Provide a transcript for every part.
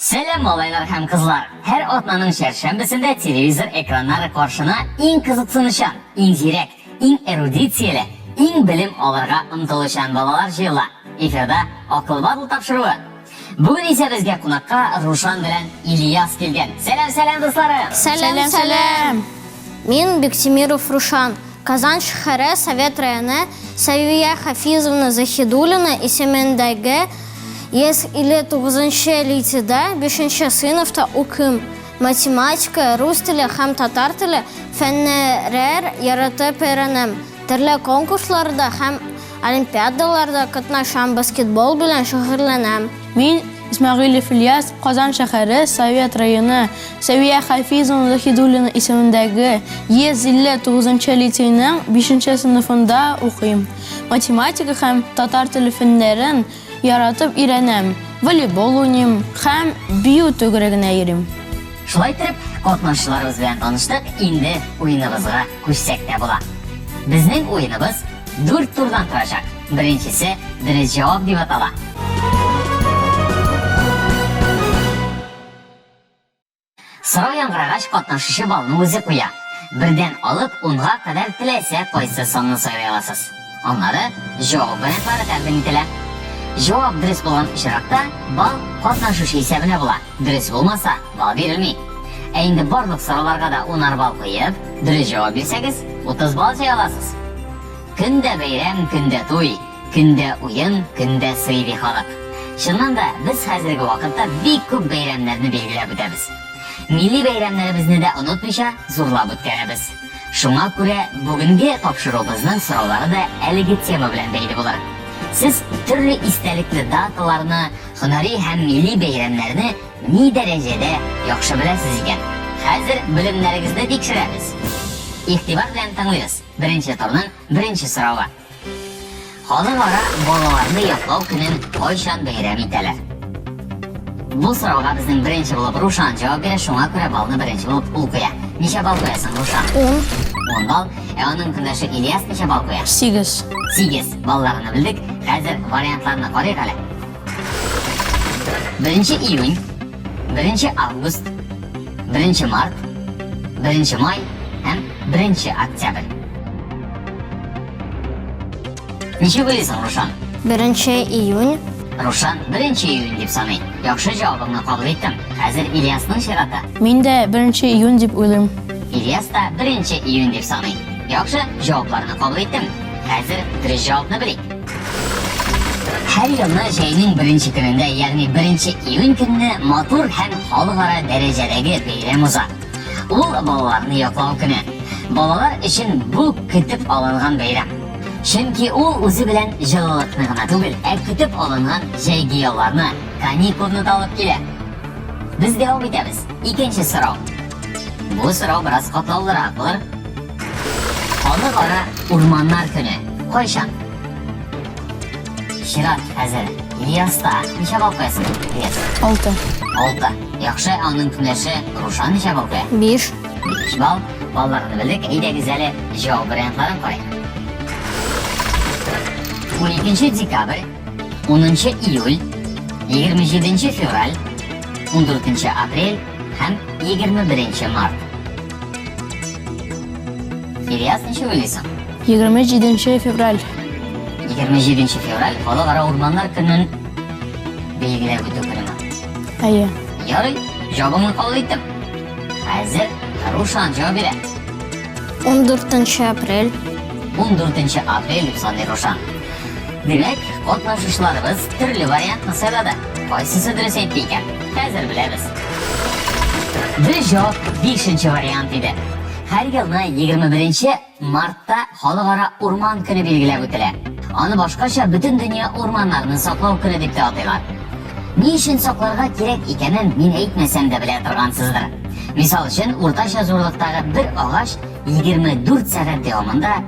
Сәлам, малайлар һәм кызлар! Һәр атнаның чәршәмбесендә телевизор экраннары каршына иң кызыксынучан, иң зирәк, иң эрудицияле, иң белем алырга омтылучан балалар җыела. Эфирда Акыл батл тапшыруы. Бүген исә безгә кунакка Рушан белән Ильяс килгән. Сәлам, сәлам, дусларым! Сәлам, сәлам! Мин Бектимиров Рушан, Казан шәһәре Совет районы Сәвия Хафизовна Заһидуллина исемендәге 159 нчы лицейда бишенче сыйныфта укыйм. Математика, рус теле һәм татар теле фәннәрер яратып өйрәнәм. Төрле конкурсларда һәм олимпиадаларда катнашам, баскетбол белән шөгыльләнәм. Мин, Исмәгыйлев Ильяс, Казан шәһәре, Совет районы, Сәвия Хафизовна Заһидуллина исемендәге 159 нчы лицейның бишенче сыйныфында укыйм. Математика һәм татар теле фәннәрен яратып өйрәнәм, волейбол уйныйм һәм бию түгәрәгенә йөрим. Шулай итеп, катнашчыларыбыз белән таныштык, инде уеныбызга күчсәк тә була. Безнең уеныбыз дүрт турдан торачак. Беренчесе дөрес җавап дип атала. Сорау яңгырагач, катнашучы балны үзе куя. Бердән алып унга кадәр теләсә кайсы санны сайлый аласыз. Аннары җавап вариантлары тәкъдим ителә. Җавап дөрес булган очракта, балл катнашучы исәбенә була. Дөрес булмаса, балл бирелми. Ә инде барлык сорауларга да унар балл куеп, дөрес җавап бирсәгез, 30 балл җыя аласыз. Көн дә бәйрәм, көн дә туй, көн дә уен, көн дә сый, ди халык. Чыннан да, без хәзерге вакытта бик күп бәйрәмнәрне билгеләп үтәбез. Милли бәйрәмнәребезне дә онытмыйча, зурлап үткәрәбез. Шуңа күрә бүгенге тапшыруыбызның сораулары да әлеге тема белән бәйле булыр. Сез төрле истәлекле даталарны, Һөнәри һәм милли бәйрәмнәрне ни дәрәҗәдә яхшы беләсез икән? Хәзер белемнәрегезне тикшерәбез. Игътибар белән тыңлыйбыз. Беренче турның беренче соравы. Халыкара балаларны яклау көнен кайчан бәйрәм итәләр? Бу сорауга безнең беренче булып Рушан җавап бирә, шуңа күрә баллны беренче булып ул куя. Ничә балл куясың, Рушан? Ун. 10 балл. Ә аның көндәше Ильяс ничә балл куя? Сигез. 8. Балларны белдек. Хәзер вариантларны карыйк әле. Беренче июнь, беренче август, беренче март, беренче май һәм беренче октябрь. Ничек уйлыйсың, Рушан? Беренче июнь. Рушан беренче июнь дип саный. Яхшы җавабыңны кабул иттем. Хәзер Ильясның чираты. Мин дә беренче июнь дип уйлыйм. Ильяс та беренче июнь дип саный. Яхшы, җавапларны кабул иттем. Хәзер дөрес җавапны белик. Һәр елны җәйнең беренче көнендә, ягъни беренче июнь көнне матур һәм халыкара дәрәҗәдәге бәйрәм уза. Ул балаларны яклау көне. Балалар өчен бу көтеп алынган бәйрәм. Чөнки ул үзе белән җылылыкны гына түгел, ә көтеп алынган җәйге ялларны, каникулны да алып килә. Без дәвам итәбез. Икенче сорау. Бу сорау бераз катлаулырак булыр. Халыкара урманнар көне кайчан? Чират хәзер Ильяста. Ничә балл куясың, Ильяс? Алты. Алты. Яхшы, аның көндәше Рушан ничә балл куя? Биш. 5 балл. Балларны белдек. Әйдәгез әле җавап вариантларын карыйк. 12 декабрь, 10 июль, 27 февраль, 14 апрель һәм 21 март. Ильяс, ничек уйлыйсың? 27 февраль. 27 февраль Халыкара урманнар көнен билгеләп үтү көнеме? Әйе. Ярый, җавабыңны кабул иттем. Хәзер Рушан җавап бирә. 14 апрель. 14 апрель дип саный Рушан. Димәк, катнашучыларыбыз төрле вариантны сайлады. Кайсысы дөрес әйтте икән? Хәзер беләбез. Дөрес җавап 5 вариант иде. Һәр елны 21 мартта Халыкара урман көне билгеләп үтелә. Аны башкача Бөтендөнья урманнарны саклау көне дип тә атыйлар. Ни өчен сакларга кирәк икәнен мин әйтмәсәм дә белә торгансыздыр. Мисал өчен, уртача зурлыктагы бер агач 24 сәгать дәвамында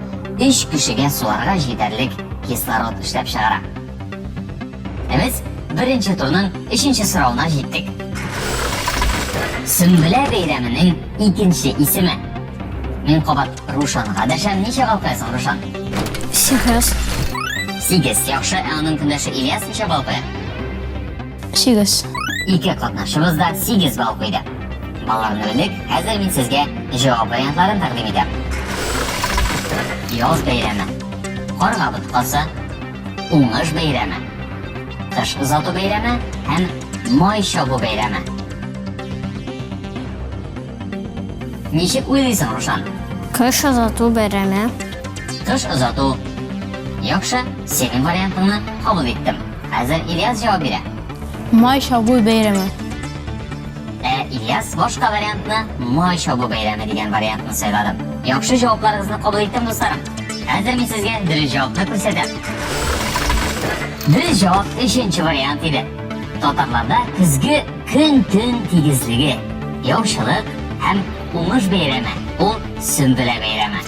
өч кешегә суларга җитәрлек кислород эшләп чыгара. Ә без беренче турның өченче соравына җиттек. Сөмбелә бәйрәменең икенче исеме. Мин кабат Рушанга дәшәм. Ничә балл куясың, Рушан? Сигез. Сигез. Яхшы. Ә аның көндәше Ильяс ничә балл куя? Сигез. Ике катнашчыбыз да 8 балл куйды. Балларны белдек, хәзер мин сезгә җавап вариантларын тәкъдим итәм. Яз бәйрәме, карга боткасы, уңыш бәйрәме, кыш озату бәйрәме һәм май чабу бәйрәме. Ничек уйлыйсың, Рушан? Кыш озату бәйрәме. Кыш озату. Яхшы, синең вариантыңны кабул иттем. Хәзер Ильяс җавап бирә. Май чабу бәйрәме. Ә Ильяс башка вариантны май чабу бәйрәме дигән вариантны сайлады. Яхшы җавапларыгызны кабул иттем, дусларым. Хәзер мин сезгә дөрес җавапны күрсәтәм. Дөрес җавап өченче вариант иде. Татарларда көзге көн-төн тигезлеге, яучылык һәм уңыш бәйрәме, ул Сөмбелә бәйрәме.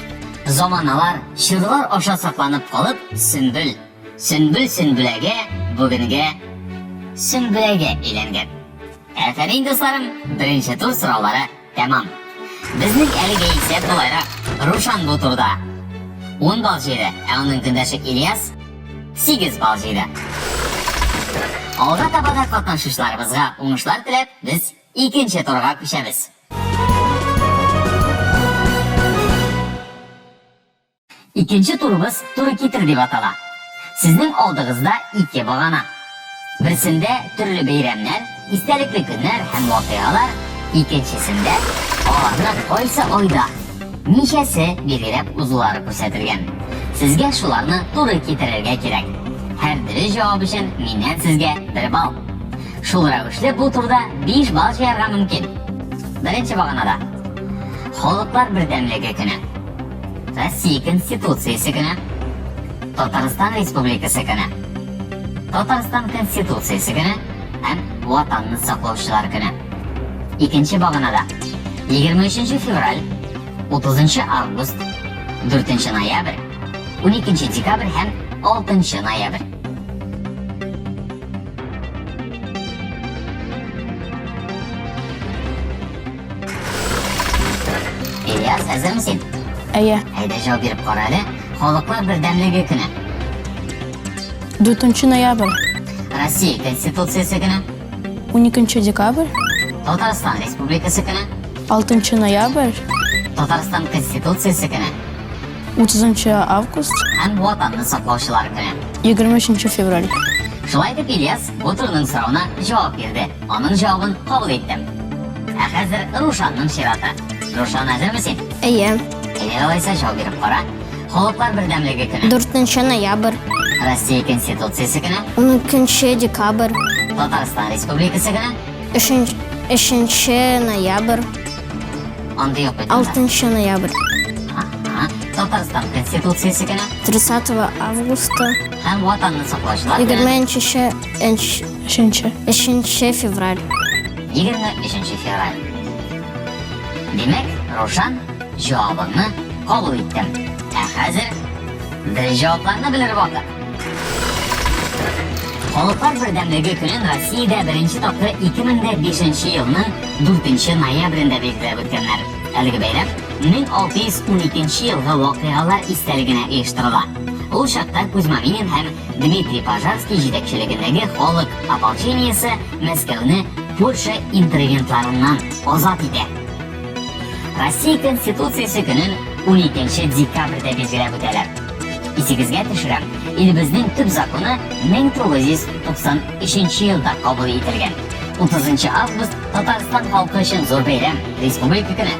Заманалар, чорлар аша сакланып калып, Сөмбел, Сөмбел Сөмбеләгә, бүгенгә Сөмбеләгә әйләнгән. Афәрин, дусларым, беренче тур сораулары тәмам. Безнең әлегә исәп болайрак. Рушан бу турда 10 балл җыйды, ә аның көндәше Ильяс 8 балл җыйды. Алга таба да катнашучыларыбызга уңышлар теләп, без икенче турга күчәбез. Икенче турыбыз туры китер дип атала. Сезнең алдыгызда ике багана. Берсендә төрле бәйрәмнәр, истәлекле көннәр һәм вакыйгалар, икенчесендә аларны кайсы айда, ничәсе билгеләп узулары күрсәтелгән. Сезгә шуларны туры китерергә кирәк. Һәр дөрес җавап өчен миннән сезгә бер балл. Шул рәвешле бу турда 5 балл җыярга мөмкин. Беренче баганада Халыклар бердәмлеге көне. Россия Конституциясе көне. Татарстан Республикасы көне. Татарстан Конституциясе көне һәм Ватанны саклаучылар көне. Икенче баганада 23 февраль, 30 август, 4 ноябрь, 12 декабрь һәм 6 ноябрь. Ильяс, әзерме син? Әйе. Әйдә җавап биреп кара әле. Халыклар бердәмлеге көне. 4 ноябрь. Россия Конституциясе көне. 12 декабрь. Татарстан Республикасы көне. 6 ноябрь. Татарстан Конституциясе көне. 30 август. Һәм Ватанны саклаучылар көне. 23 февраль. Шулай итеп Ильяс бу турның соравына җавап бирде. Аның җавабын кабул иттем. Ә хәзер Рушанның чираты. Рушан, әзерме син? Әйе. Әйе, алайса җавап биреп кара. Халыклар бердәмлеге көне. 4 ноябрь. Россия Конституциясе көне. 12 декабрь. Татарстан Республикасы көне. 3 ноябрь. Андый юк бит. 6 ноябрь. Татарстан Конституциясе көне. 30 августа. Һәм Ватанны саклаучылар көне. 23 Өченче. Өченче февраль. 23 февраль. Димәк, Рушан, җавабыңны кабул иттем. Ә хәзер дөрес җавапларны белер вакыт. Халыклар бердәмлеге көнен Россиядә беренче тапкыр 2005 елның 4 ноябрендә билгеләп үткәннәр. Әлеге бәйрәм 1612 елгы вакыйгалар истәлегенә оештырыла. Ул чакта Кузьма Минин һәм Дмитрий Пожарский җитәкчелегендәге халык ополчениесе Мәскәүне Польша интервентларыннан азат итә. Россия Конституциясе көнен 12 декабрьдә билгеләп үтәләр. Исегезгә төшерәм, илебезнең төп законы 1993 елда кабул ителгән. 30 август Татарстан халкы өчен зур бәйрәм, Республика көне.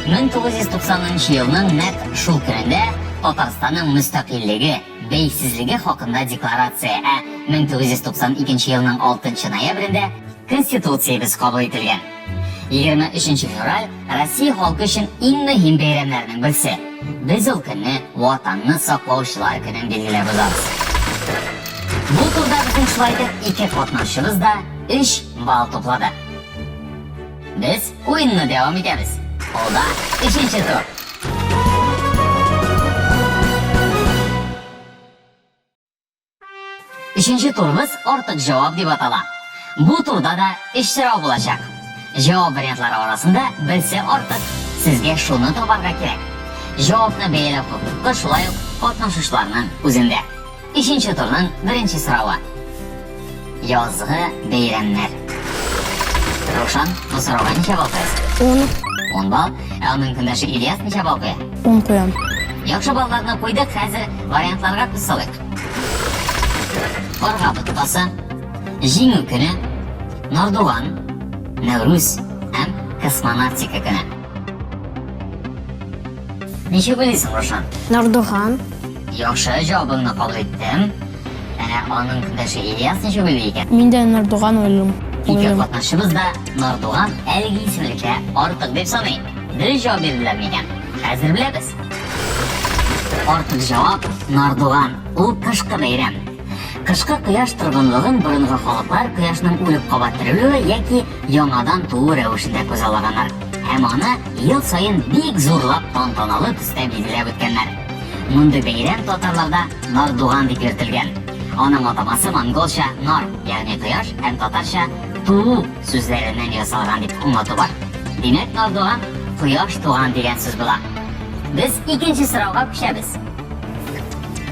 1990 елның нәкъ шул көнендә Татарстанның мөстәкыйльлеге бәйсезлеге хакында декларация, ә 1992 елның 6 ноябрендә Конституциябез кабул ителгән. 23 февраль Россия халкы өчен иң мөһим бәйрәмнәрнең берсе. Без ул көнне Ватанны саклаучылар көнен билгеләп узабыз. Бу турда безнең шулай итеп ике катнашчыбыз да 3 балл туплады. Без уенны дәвам итәбез. Алда өченче тур. Өченче турыбыз артык җавап дип атала. Бу турда да өч сорау булачак. Җавап вариантлары арасында берсе артык, сезгә шуны табарга кирәк. Җавапны бәяләү хокукы шулай ук катнашучыларның үзендә. Өченче турның беренче соравы. Язгы бәйрәмнәр. Рушан, бу сорауга ничә балл куясың? Ун. 10 балл. Ә аның көндәше Ильяс ничә балл куя? Ун куям. Яхшы балларны куйдык, хәзер вариантларга күз салыйк. Карга боткасы, Җиңү көне, Нардуган, Нәүрүз һәм Космонавтика көне. Ничек уйлыйсың, Рушан? Нардуган. Яхшы, җавабыңны кабул иттем. Ә аның көндәше Ильяс ничек уйлый икән? Мин дә Нардуган уйлыйм. Ике катнашчыбыз да Нардуган әлеге исемлектә артык дип саный. Дөрес җавап бирделәр микән? Хәзер беләбез. Артык җавап Нардуган. Ул кышкы бәйрәм. Кышкы кояш торгынлыгын борынгы халыклар кояшның үлеп кабат терелүе яки яңадан тууы рәвешендә күзаллаганнар. Һәм аны ел саен бик зурлап тантаналы төстә билгеләп үткәннәр. Мондый бәйрәм татарларда Нардуган дип йөртелгән. Аның атамасы монголча нар, ягъни кояш һәм татарча туу сүзләреннән ясалган дип аңлату бар. Димәк, Нардуган кояш туган дигән сүз була. Без икенче сорауга күчәбез.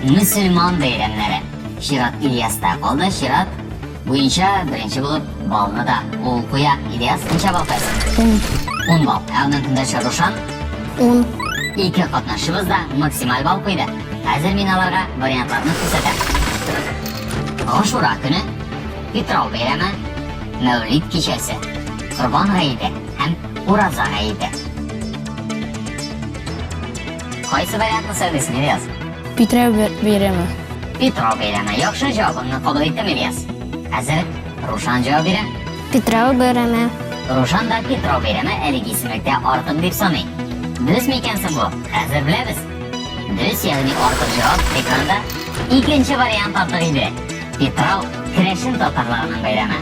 Мөселман бәйрәмнәре. Чират Ильяста калды. Чират буенча беренче булып балны да ул куя. Ильяс, ничә балл куясың? Ун. 10 балл. Ә аның көндәше Рушан? Ун. Ике катнашчыбыз да максималь балл куйды. Хәзер мин аларга вариантларны күрсәтәм. Гашура көне, Питрау бәйрәме, Мәүлид кичәсе, Корбан гаете һәм Ураза гаете. Кайсы вариантны сайлыйсың, Ильяс? Питрау бәйрәме. Питрау бәйрәме. Яхшы җавабыңны кабул иттем, Ильяс. Хәзер Рушан җавап бирә. Питрау бәйрәме. Рушан да Питрау бәйрәме әлеге исемлектә артык дип саный. Дөрес микән соң бу? Хәзер беләбез. Дөрес, ягъни артык җавап экранда икенче вариант артык иде. Питрау керәшен татарларының бәйрәме.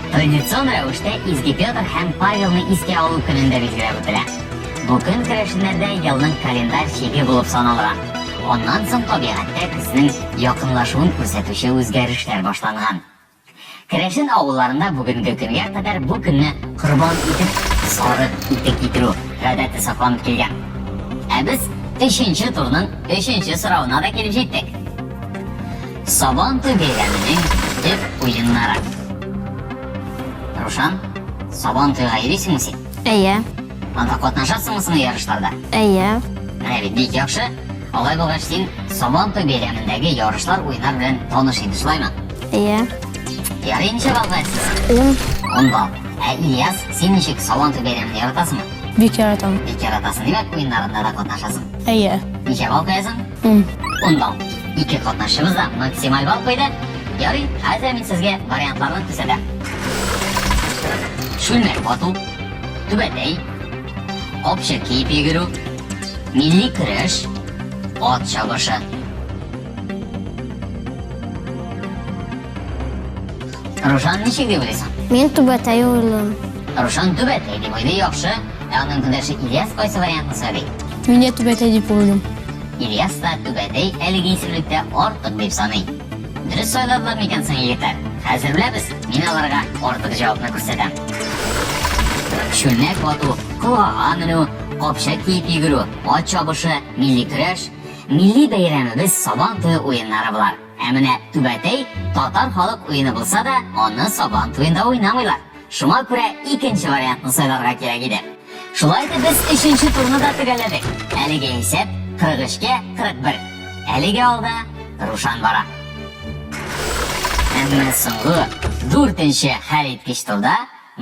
Традицион рәвештә Изге Петр һәм Павелны искә алу көнендә билгеләп үтелә. Бу көн керәшеннәрдә елның календарь чиге булып саналган. Аннан соң табигатьтә көзнең якынлашуын күрсәтүче үзгәрешләр башланган. Керәшен авылларында бүгенге көнгә кадәр бу көнне корбан итеп сарык ите китерү гадәте сакланып килгән. Ә без өченче турның өченче соравына да килеп җиттек. Сабан туй бәйрәменең төп уеннары. Рушан, Сабан туйга йөрисеңме син? Әйе. Анда катнашасыңмы соң ярышларда? Әйе. Менә бит бик яхшы. Алай булгач, син Сабан туй бәйрәмендәге ярышлар, уеннар белән таныш инде, шулаймы? Әйе. Ярый, ничә балл куясың? Ун. 10 балл. Ә Ильяс, син ничек Сабан туй бәйрәмен яратасыңмы? Бик яратам. Бик яратасың. Димәк, уеннарында да катнашасың. Әйе. Ничә балл куясың? Ун. 10 балл. Ике катнашчыбыз да максималь балл куйды. Ярый, хәзер мин сезгә вариантларны күрсәтәм. Чүлмәк вату, түбәтәй, капчык киеп йөгерү, милли көрәш, ат чабышы. Рушан ничек дип уйлыйсың? Мин түбәтәй уйлыйм. Рушан түбәтәй дип уйлый, яхшы. Ә аның көндәше Ильяс кайсы вариантны сайлый? Мин дә түбәтәй дип уйлыйм. Ильяс та түбәтәй әлеге исемлектә артык дип саный. Дөрес сайладылар микән соң егетләр? Хәзер беләбез, мин аларга артык җавапны күрсәтәм. Чүлмәк вату, колгага менү, капчык киеп йөгерү, ат чабышы, милли көрәш, милли бәйрәмебез Сабан туе уеннары болар. Ә менә түбәтәй татар халык уены булса да, аны Сабан туенда уйнамыйлар. Шуңа күрә икенче вариантны сайларга кирәк иде. Шулай итеп без өченче турны да төгәлләдек. Әлеге исәп 43-кә 41. Әлеге алда Рушан бара. Әмма соңгы дүртенче хәл иткеч турда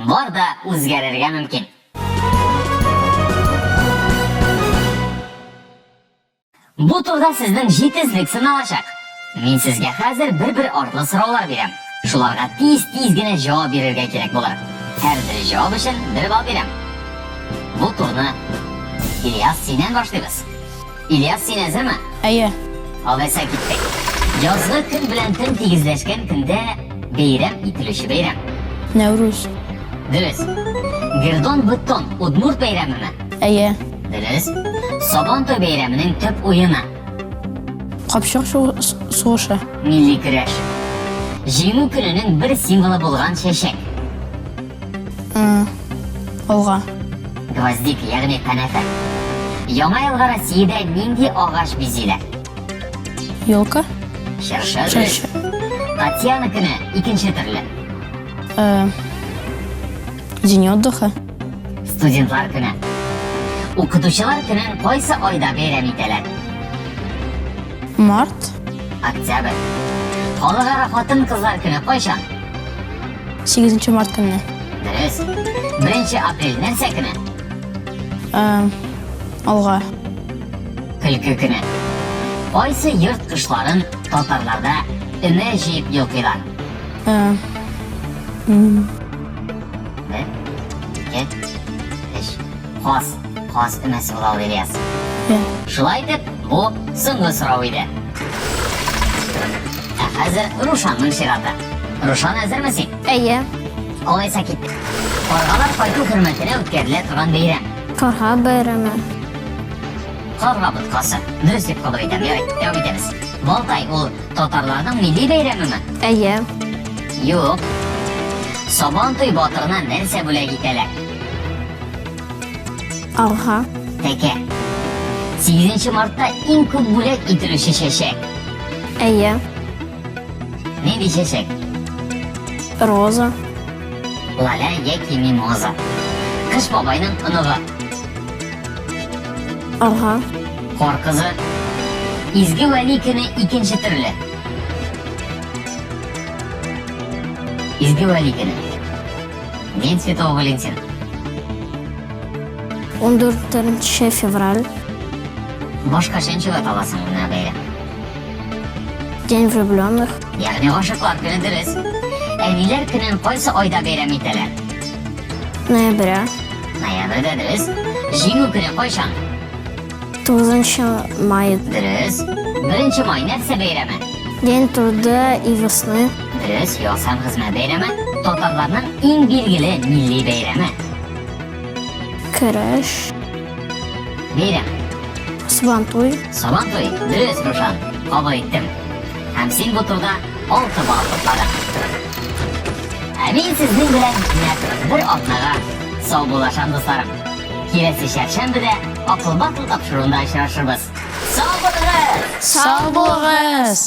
бар да үзгәрергә мөмкин. Бу турда сезнең җитезлек сыналачак. Мин сезгә хәзер бер-бер артлы сораулар бирәм. Шуларга тиз-тиз генә җавап бирергә кирәк булыр. Һәр дөрес җавап өчен бер балл бирәм. Бу турны Ильяс синнән башлыйбыз. Ильяс, син әзерме? Әйе. Алайса киттек. Язгы көн белән төн тигезләшкән көндә бәйрәм ителүче бәйрәм. Нәүрүз. Дөрес. Гердон Беттон удмурт бәйрәмеме? Әйе. Дөрес. Сабан туй бәйрәменең төп уены. Капчык сугышы. Милли көрәш. Җиңү көненең бер символы булган чәчәк. Алга. Гвоздик, ягъни канәфер. Яңа елга Россиядә нинди агач бизиләр? Елка. Чыршы. Чыршы. Татьяна көне икенче төрле. День отдыха. Студентлар көне. Укытучылар көнен кайсы айда бәйрәм итәләр? Март. Октябрь. Халыкара хатын-кызлар көне кайчан? 8 март көнне. Дөрес. 1 апрель нәрсә көне? Э, алга. Көлке көне. Кайсы йорт кошларын татарларда өмә җыеп йолкыйлар? Э, Бер, ике, өч. Каз. Каз өмәсе була ул, Ильяс. Иә. Шулай итеп, бу соңгы сорау иде. Ә хәзер Рушанның чираты. Рушан, әзерме син? Әйе. Алайса киттек. Каргалар кайту хөрмәтенә үткәрелә торган бәйрәм. Карга бәйрәме. Карга боткасы. Дөрес дип кабул итәм. Ярый, дәвам итәбез. Балтай ул татарларның милли бәйрәмеме? Әйе. Юк. Сабан туй батырына нәрсә бүләк итәләр? Алга. Тәкә. 8 мартта иң күп бүләк ителүче чәчәк. Әйе. Нинди чәчәк? Роза. Лаля яки мимоза. Кыш бабайның оныгы. Алга. Кар кызы. Изге Вәли көне икенче төрле. Изге Вәли көне. День Святого Валентина. 14 февраль. Башкача ничек аталасың менә бәйрәм? День влюбленных. Ягъни гашыклар көне дөрес. Әниләр көнен кайсы айда бәйрәм итәләр? Ноября. Ноябрьдә дөрес. Җиңү көне кайчан? 9 мая. Дөрес. 1 май нәрсә бәйрәме? День труда и весны. Дөрес, яз һәм хезмәт бәйрәме татарларның иң билгеле милли бәйрәме. Көрәш. Бәйрәм. Сабантуй. Сабантуй. Дөрес, Рушан. Кабул иттем. Һәм син бу турда 6 балл тупладың. Ә мин сезнең белән нәкъ бер атнага саубуллашам, дусларым. Киләсе чәршәмбедә Акыл батыл тапшыруында очрашырбыз. Сау булыгыз! Сау булыгыз!